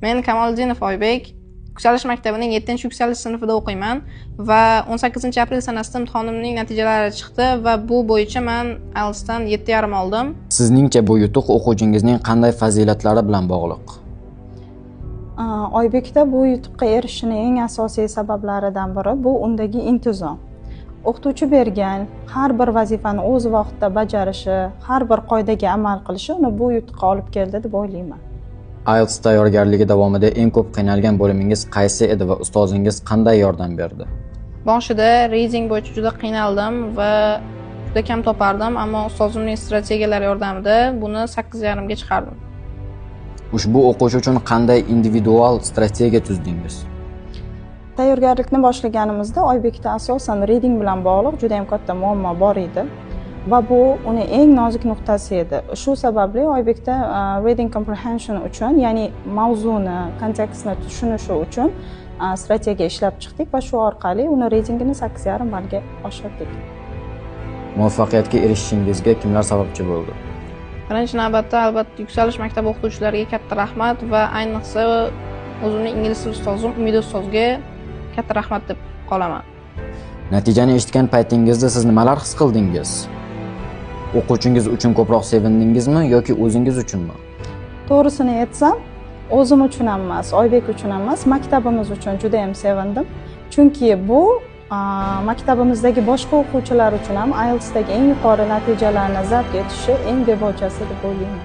Men Kamoliddinov Oybek, Yuksalish maktabining 7-yuksalish sinfida o'qiyman va 18-aprel sanasida imtihonimning natijalari chiqdi va bu bo'yicha men IELTSdan 7,5 oldim. Sizningcha bu yutuq o'quvchingizning qanday fazilatlari bilan bog'liq? Oybekda bu yutuqqa erishishini eng asosiy sabablaridan biri bu undagi intizom. O'qituvchi bergan har bir vazifani o'z vaqtida bajarishi, har bir qoidaga amal qilishi uni bu yutuqqa olib keldi deb o'ylayman. IELTS tayyorgarligi davomida eng ko'p qiynalgan bo'limingiz qaysi edi va ustozingiz qanday yordam berdi? Boshida reading bo'yicha juda qiynaldim va juda kam topardim, ammo ustozimning strategiyalari yordamida buni 8,5 ga chiqardim. Ushbu o'quvchi uchun qanday individual strategiya tuzdingiz? Tayyorgarlikni boshlaganimizda Oybekda asosan reading bilan bog'liq juda ham katta muammo bor edi va bu uni eng nozik nuqtasi edi. Shu sababli Oybekda reading comprehension uchun, ya'ni mavzuni, kontekstni tushunishi uchun strategiya ishlab chiqdik va shu orqali uni readingini 8,5 ballga oshirdik. Muvaffaqiyatga erishishingizga kimlar sababchi bo'ldi? Birinchi navbatda, albatta, Yuksalish maktabi o'qituvchilariga katta rahmat va ayniqsa o'zimning ingliz tili ustozim Umida ustozga katta rahmat deb qolaman. Natijani eshitgan paytingizda siz nimalar his qildingiz? O'quvchingiz uchun ko'proq sevindingizmi yoki o'zingiz uchunmi? To'g'risini aytsam, o'zim uchun ham emas, Oybek uchun ham emas, maktabimiz uchun juda ham sevindim. Chunki bu maktabimizdagi boshqa o'quvchilar uchun ham IELTSdagi eng yuqori natijalarni zabt etishi eng debochasi deb o'ylayman.